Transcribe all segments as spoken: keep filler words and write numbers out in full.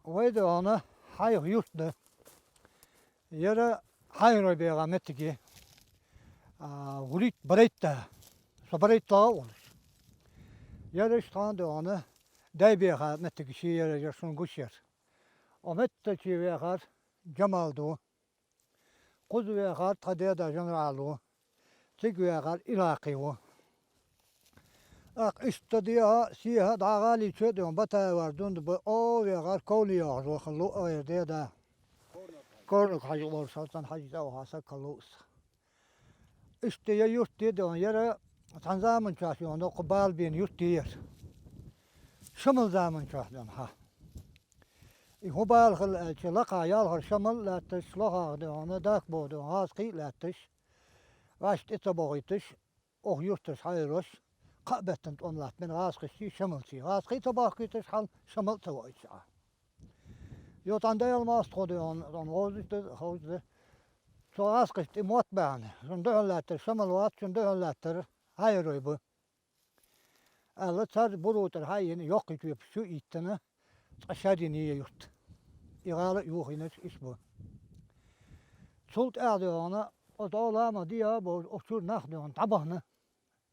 Вай да хьона хьайх юрт да. Яра хьайрой бегӀа меттиги. А, гӀулит барайтта. Со барайттлагӀа волуш. Яра иш тхан да хьона дай беха меттиги ши яра яра шун гуш яр. О метта чи вехар Джамал ду. Кхуза вехар тха деда Жанра Ӏалу. Цига вехар Иракхи ву. Ах, иштта деха, сеха дӀагӀалича а ден, Батаевар дунда ба, о, вехар Ковли йохаш вахалу, о, ер деда. Корнук хьажа лору шалцан хьажа цӀа ваха саг халу ус. Иштта я юрт де ден, яра цхьан заман чохь йону, кху бала бен юрт де яр. Шамал заман чохь ден, хьа. И хӀун бала хила аьлча, лакха ялхара шамал а лаьтташ, лохах ден, дакбо ден, гӀазкхий а лаьтташ, ваьш тӀе ца бохуьйташ, Оха юрташ хьайрош, кхаа беттан тӀом латтабина гӀазкхашций, шамалций. ГӀазкхий ца бахкийташ хьал, шамал ца ваийташ Ӏа. Йо, тӀан дайал маста тхо де, он, он гӀозуш да, ховш да. Цо гӀазкхашта тӀе мотт баьхьна. Шун дуьхьал лаьттар шамал вац, шун дуьхьал лаьттар хьайрой бу. Аьлла, цар буру тӀара хьайина, йоккхий чоьпаш чу а йиттина, цкъа шарйина я юрт. И гӀала а юхийнарш иш бу. Цул тӀаьхьа дегӀана, оцу Ӏолама диа а бовза, оха чуьра нах дегӀана дӀабахана.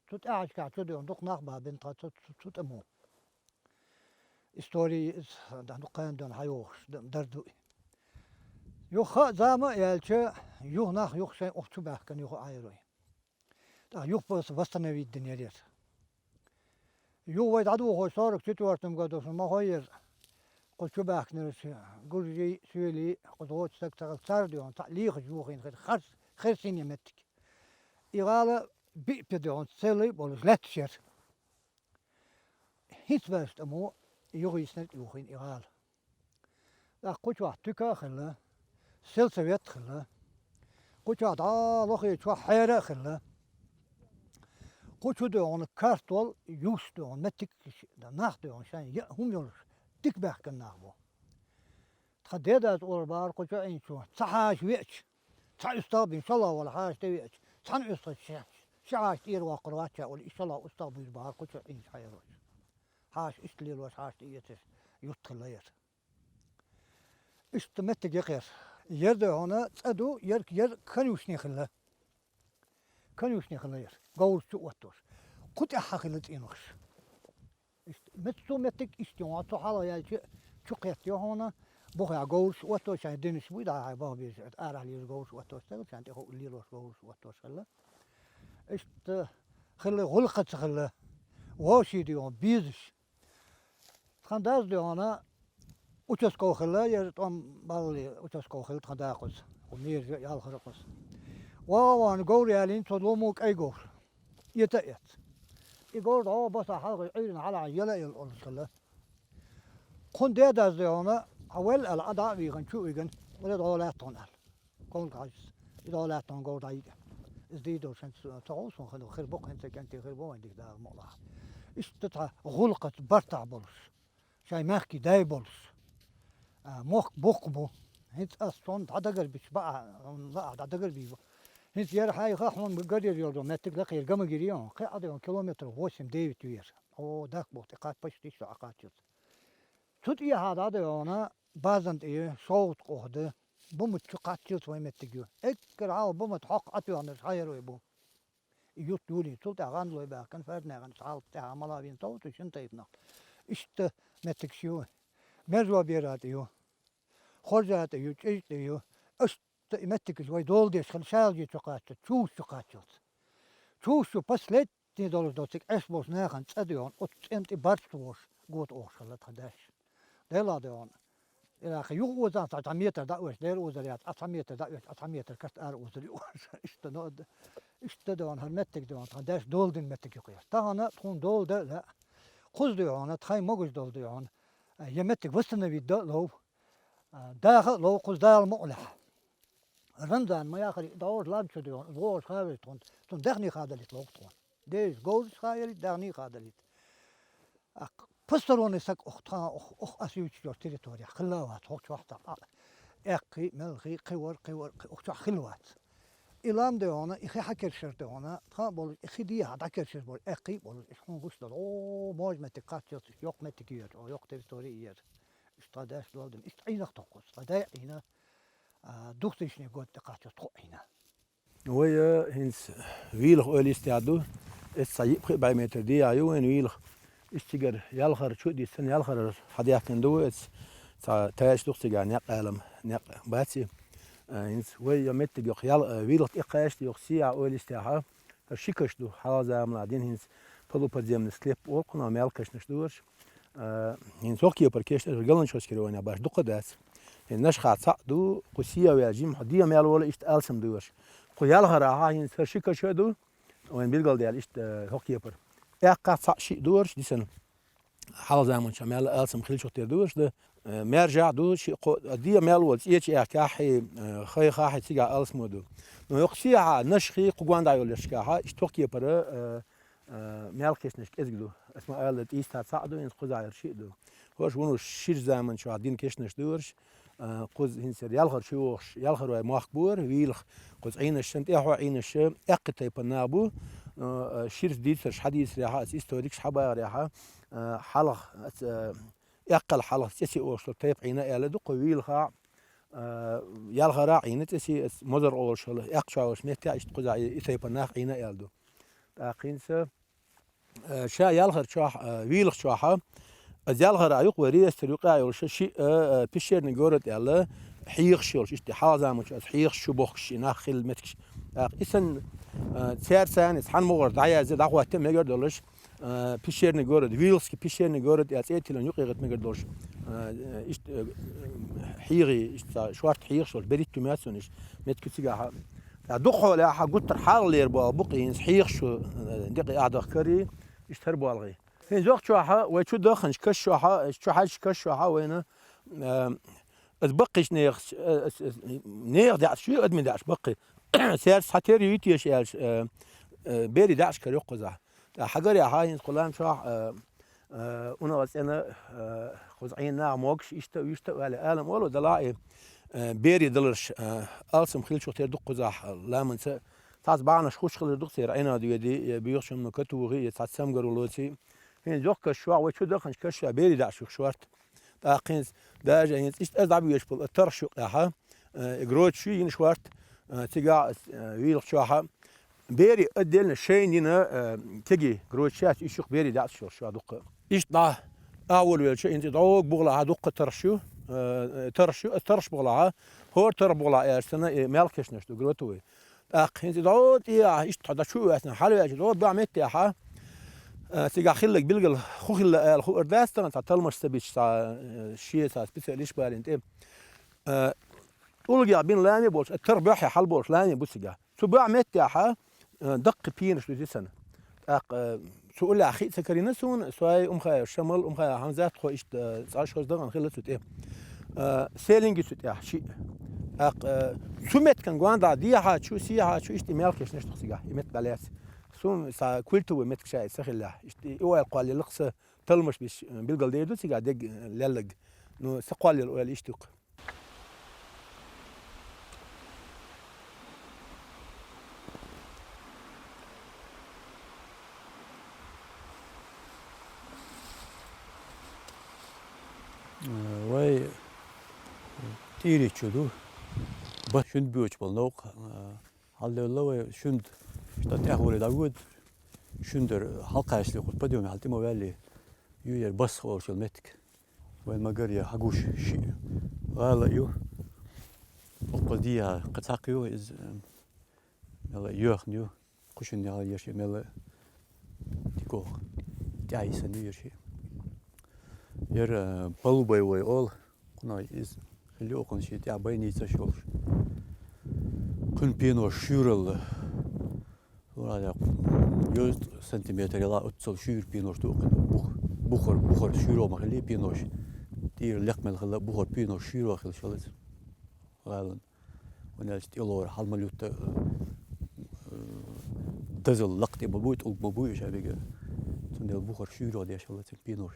Цу тӀаьхьашкахь чу дегӀана дукха нах бабина тхан цу, цу, цу тӀамо. Истори иза, да, дукха дегӀана хьайогӀуш, д-, дар ду и. Юха а зама а яьлча, юха нах юха шайн оха чу баьхкина юха Ӏайрой. ТӀаккха юха вос-, восстановить дина яр яр. Юха вай дӀадохой сорок четвёртом году шун ма хой яр. Кху чу баьхкинарш гуржий, соьлий, кху зочу стаг ца хилла, цар дегӀана, цхьаъ лехаш юхийна хир, харс-, харсийна я меттиг. И гӀала биъ пе дегӀана, целый болуш лаьтташ яр. ХӀинца баьрча тӀамо юхийснарг юхийна и гӀала. ТӀаккха кху чохь туька а хилла, сельсовет а хилла, кху чохь дӀа лохе чохь хьера а хилла. Кху чу дегӀана картол, юш дегӀана, меттиг, нах дегӀана шайн яа хӀума йолуш, дика баьхкина нах бу. Тхан дедас олур бахьара кху чу Ӏийначо, цхьа хьаша веача, цхьа уьстагӀ бина, шолгӀа вала хьаша тӀе веача, цхьана уьстагӀчу ши, ши хьаша тӀера воккхур вац ша олу, и шолгӀа уьстагӀ буьйр бахьара кху чу Ӏийначу хьайрочу. Хьаша иштта лелош, хьаша тӀеэцаш юрт хилла яр. Иштта меттиг якхера. Яр ду хьуна цӀа ду, яр, яр конюшни хилла. Конюшни хилла яр. Говраш чу оттош. Кху тӀехьа хилла цӀийнахаш. Иштта, мет-, цу меттиг иштта йогӀу, цу хьалха яьлча чу кхетта йо хьуна, бухахь говраш оттош, шайн динаш буй, дӀа хьайн баха безаш, арахь лелаш говраш оттош, стагал шайн тӀе хо-, лелош говраш оттош хилла. Иштта хилла, гӀуллакхаца хилла, вовший ду йогӀу, безаш. Тхан дас дегӀана участков хилла, яра тӀом балли участков хилла тхан дакъаза, хӀу мерза ялхара кхуза. ВагӀа вахана говр ялийна цо ломо кӀай говр. Эта эц. И говр дӀо баса хьалха Ӏуьйрина хьалахьа яла а яла олуш хилла. Кхун дедас дегӀана, хьан велла аьлла, Ӏа дӀа а вийгӀина, чу а вигина, вала дӀо лаьтта хьуна аьлла. Ковлка хьажас, и дӀо лаьттон говр дӀайига. Иза дийр долуш хӀинца ца хьовсун хир, хир бу-кх хӀинца кӀентий хир бу вайн дика дагӀа мукъалахь. Иштта цхьа гӀуллакхаца бартахь болуш, шайн мехкий дай болуш, а, мохк боккха бу. ХӀинца ас цунна дӀадагар бича баа, лаа дӀадагар бий бу. ХӀинца яра хьайха хьуна гарйер йолу меттиг лакхера гамагири он, кхин а дайон километр восемь-девять вера. О, дак боху тӀе кхаччалц, иштта Ӏа кхаччалц. Цу тӀехьа дӀадайона, базан тӀе, шовгӀат къохда, бумат чу кхаччалц вайн меттиг ю. Эггара хьалха бумат хьокху Ӏатоьхнарш хьайрой бу. И юрт юлий, цул тӀаьхьа гӀандалой баьхкина, фарнехана цхьалкх тӀаьхьа мала вийна товцу шина тайпанах. Иштта меттигаш ю. Мержо бера тӀе ю. Хоржа тӀе ю, ЧӀижа тӀе ю. Иштта и меттигаш вай дола деш хила шалжи чу кхаччалц, чувш чу кхаччалц. Чувш чу последний долуш доцург Ӏеш болчу нахана цӀа доьгӀна, оцу цӀен тӀе барт вош, гота охуш хилла тхан даш. Делахь доьгӀна. Ирахь юха оза цхьа, цхьа метр дӀа оьшу, дера озар яц, а цхьа метр дӀа оьшу, а цхьа метр каста ара озар ю. Иштта, но, иштта доьгӀна, хӀара меттиг доьгӀна, тхан даш дола дина меттиг юкъера. Тахана тхуна дола дан а лаьа. Кхуза доьгӀна, тхайн могуш дола доьгӀна. Я меттиг восстановить дан а лов. А, даха а лов, кхуза Дала мукъалехь. Рамзан ма яхари, дӀогӀуш лам чу доьгӀна, вогӀуш хавира тхуна, цунна даьхний хадалийта ловга тхуна. Деза, говзаш хаярий, даьхний хадалийта. Аккха, посторонний саг ох тхан, ох, ох ас юьйцуш йолчу территориях хилла а вац, хӀокху чохь цхьа а, эккхий, мелхий, кхивар, кхивар, кхи-, ох чохь хилла вац. И лам доьгӀна, и хи хьакершар доьгӀна, тхан а болуш, и хи дехьа дӀакершар болу, эккхий а болуш, иш хьуна гуш долу. О, можа меттиг кхаччалц, иш йоккха меттиг ю яра, о, йоккха территори ю яра. Иштта дӀа деш долдам, иштта Ӏийнах тоххус, цкъа дай Ӏийна, а, духтишне год тӀакхаччалц тхо Ӏийна. Вай, э, хӀинца Вийлах ойла йистехь ду, эс цхьа йиъ-пхиъ бӀе метр дехьа ю вайн Вийлах. Иштта цигара ялхара чу а дийцина, ялхара хьадаьхкина ду вай, эс цхьа тайш ду-кх цигахь некъ, Ӏалам некъ бац и. Э, хӀинца вай йо меттиг йоху ял-, э, Вийлах тӀекхаьчча йоху сехьа ойла йистехьа, хӀара ши каш ду, хьалха заманахь дина хӀинца полуподземный склеп олу кхунах, мел кашнаш ду хӀорш. А, хӀинца хӀокху кепара кешнаш Галанчожская районехь баш дукха дац. ХӀинца Нашха цхьаъ ду, кху сехьа ваьлла жимма хьо дегӀан мел волу иштта алсам ду хӀорш. Кху ялхара хьа хӀинца хӀара ши каш а ду, вайн билгалдаьлла иштта, а, хӀокху кепара. Аьккхахь цхьаъ шиъ ду хӀорш дисина. Хьалха заманчохь мел алсам хиллачух тера ду хӀорш дан. Э, маьржахь а ду, ши-кхо, а, дегӀан мел волу цӀечу аьхкахь, э, хайхахь цигахь алсамо ду. Но йоккха сехьа, Нашхий, кху гондахь йолу яшкахь, иштта хӀокху кепара, э, э, мел кешнаш кӀезиг ду. Ас ма-аллара, ТӀийста цхьаъ ду, хӀинца кхузахь хӀара шиъ ду. ХӀорш вуно шира заманчохь дина кешнаш ду хӀорш. Э, кхуза хӀинца хӀара ялхара чу йогӀуш, ялхара вай мохк бу хӀара, Вийлах, кхуза Ӏийнаш санна, тӀаьхьо Ӏийнаш, аьккхий тайпана нах бу. Э, э, ширца дийцарш хьадийцарехьа, аса историкаш хьабахарехьа, э, хьалха, аса, э, Эккхал хьалха ЦӀеси олуш долу тайпа Ӏийна аьлла ду кху Вийлахахь, а, ялхара Ӏийна ЦӀеси, Мозар олуш хилла, Эккхачохь олуш меттехь иштта кхузахь и, и тайпа нах Ӏийна аьлла ду. ТӀаккха хӀинца, а, ша ялхара чохь, а, Вийлах чохь, а, ялхара юкъа вай реестр юкъа а йолуш шиъ, а, а, пещерный город аьлла, хьехаш йолуш, иштта хьалха заманчу аса хьехаш чу бохкуш и нах хилла меттигаш. ТӀаккха и санна, а, цаьрца цхьана мугӀар дӀаязде, дӀахӀотта мегар долуш, а, пещерный город, Виловский пещерный город аьлла цӀе а тиллина юкъе гӀайта мегар долуш, а, иштта, а, хьехий, иштта шорта хьехаш долуш, берхӀитта ю моьтту суна иштта, меттиг ю цигахь. ТӀаккха дукхахьолахь гуттар хьалхалера болх бу-кх хӀинца хьехаш чу, а, декъе ахь дахкарий, иштта хӀара болхий. ХӀинца йоккхачохь вай чу даханчу каш чохь, чу хьаьжча каш чохь вайна, а, аса баккхийчу нехан, а, аса, аса, нехан даьӀахкаш ю, адамийн даьӀахкаш баккхий. Цаьрца цхьатера юй теша аьлча, а, а, берийн даьӀахкаш карайо кхузахь. ТӀаккха хьагарехь хӀинца кху лам чохь, а, а, унах цӀена, а, кхуза Ӏийна нах могуш, иштта а, вуьшта а ваьлла, алам олу, делахь и, а, берийн даларш, а, алсам хиллачух тера ду-кх кхузахь ламанца. Цхьацца бахьанаш хуьлуш хилар ду-кх церан, Ӏино доьдий, я боьхачу хӀумано катухий, я цхьацца цамгаро лоций. ХӀинца йоккха каш чохь, вай чу даханчу каш чохь берийн даьӀахкаш ю-кх шорта. ТӀаккха хӀинца, даже хӀинца иштта аса дӀабоьдуш болу тархаш юкъехь, э, гроташ ю йина шорта, э, цигахь, э, Вийлах чохь. Берийн отдельно шайна йина, э, кегий гроташ яц, уьш ю-кх берийн даьӀахкаш йолуш чохь дуккха. Иштта дӀа, а, волавелча, хӀинца и дӀогахь бухахь дуккха тархаш ю, э, тархаш ю, аса тархаш бухахь, хӀора тарх бухахь аьлча санна, и мел кешнаш ду, гротовый. ТӀаккха хӀинца и дӀо тӀехьа, иштта хьо дӀа чу а ваьцна, хьалаваьлча, дӀо бахь меттехь, а, цигахь хилларг билггал хӀун хилла аьлла хуур дац тахана, цхьа талламаш ца бича, цхьа, э, шен цхьа специалист балийна тӀе. Э, тӀулгех бина лами болуш, э, тарх буьххье хьалаболуш лами бу цигахь. Цу бахь меттехь, э, даккхий пенаш ду дисина. ТӀаккха, э, цу уллехь хи а ца карийна суна, со, Умхаев Шамал, Умхаев Хьамзат, тхо иштта, э, цхьа шозза дахана хилла цу тӀе. Э, селинг ю цу тӀехь шиъ. ТӀаккха, э, цу меттиган гондахь дехьа чу, сехьа чу иштта и мел кешнаш ду-кх цигахь, и меттиг дӀалаьцна. Суна цхьа культовый меттиг ша и ца хиллехь, иштта и ойла кхоллаелла-кх сан, талламаш беш, э, билгалдер ду цигахь дерг, э, лелларг. Ну, сан кхоллаелла ойла иштта ю-кх. Вай ТӀийричу ду. Ба шуьнда боьдуш болу новкъа. Хьалдевлла вай шуьнда, шта тӀехвале дӀагода. Шуьндара хьалакхачале кхуза подъёме хьал тӀе ма ваьллий. Ю яра Басса олуш йолу меттиг. Вайн ма-гарра я хьагуш шиъ гӀала а ю. Оккхуза дехьа кхин цхьаккха ю иза, мела йоьхна ю. Кхушинна яхьал еши мела дикох тӀаьхьа йисана ю еши. Яра Палубай вай олу, кхунах иза хилла ю окхунна шен тӀехь байнийца йолуш. Кхуьнан пенош шуьйралла. Вон а даккха, йозза сантиметр яла оццул шуьйра пенош ду кхин. Бух-, бухара, бухара шуьйро ма хилли пенош. ТӀера лекха мел хилла бухара пенош шуьйро хилла шалаза. ГӀалан. Вон аьлча тӀелора хьал ма лутта, э, дазал лакха тӀе ма буй, тӀулг ма буй, ша вега. Цундела бухара шуьйро деш хилла цуьнан пенош.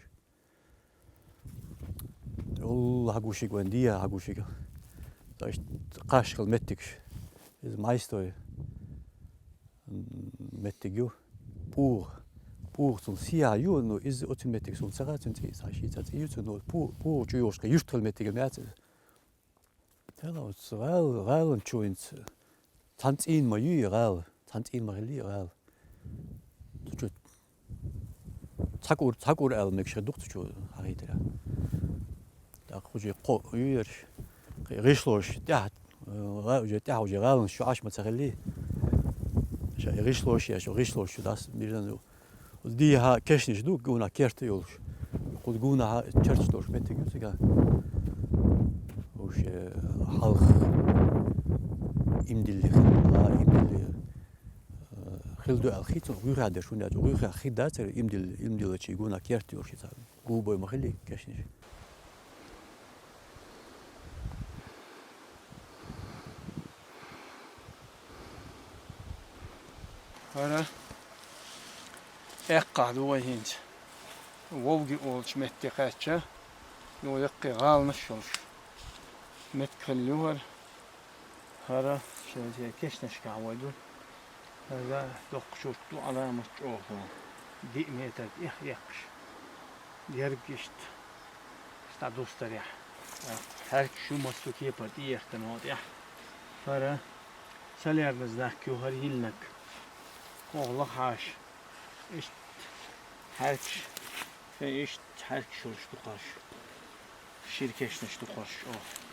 Улла хьагушиг вайн дия хьагушиг. Таш кхаш хила меттигаш. Иза майстой меттиг ю. ПӀугӀа. ПугӀа цунна сиха ю, ну, иза оцу меттиг суна ца хаьа, цуьнан цӀий, цхьа ши цӀий ю цуьнан, ну, пу-, пугӀа чу йогӀуш, юьртахьла меттиг ма яц иза. Тела оцу гӀала, гӀалан чу хӀинца цхьана цӀийнан ма ю и гӀала, цхьана цӀийнан ма хилла и гӀала. Цу чу цхьа кӀур, цхьа кӀур аьлла мегаш хир ду-кх цу чу хьахийтар. ТӀаккха уже кхо ю ерш, кхин гӀишлош тӀаьхьа, э, гӀа-, уже тӀаьхьа уже гӀаланаш чу Ӏаш ма ца хиллий. Ша и гӀишлош еш, гӀишлош чу дас бирзан ю. Дийхьа кешнаш ду, гуна керта йолуш. Кху гуна черташ долуш меттиг ю цигахь. Уж, э, хьалха имдилли хилла, имдилли, э, хилла ду аьлла хи цунах гӀуьйхьа дерш, хӀунда аьлча гӀуьйхьа хи дацара имдилли, имдиллачий гуна керта йолуш и цхьа. Губой ма хилли кешнаш. ХӀара эккхахь ду вай хӀинца. Вовги олучу метте кхаьчча, юха яккхий гӀаланаш йолуш меттиг хилла ю хӀара. ХӀара шен кешнашкахь вай ду. ХӀара доккха чурт ду, Ӏаламат чӀогӀа. Диъ метр тӀех эккхаш. Ерг иштта, иштта дӀадустарехь. Хьаьркаш ю массо кепара тӀеэхкана хьо тӀехь. ХӀара солярный знак ю, хӀара йиллинарг. Оха лаха хьаша. Иштта хьаьркаш. Шайн иштта хьаьркаш йолуш ду кхарш. Шира кешнаш ду кхарш оха.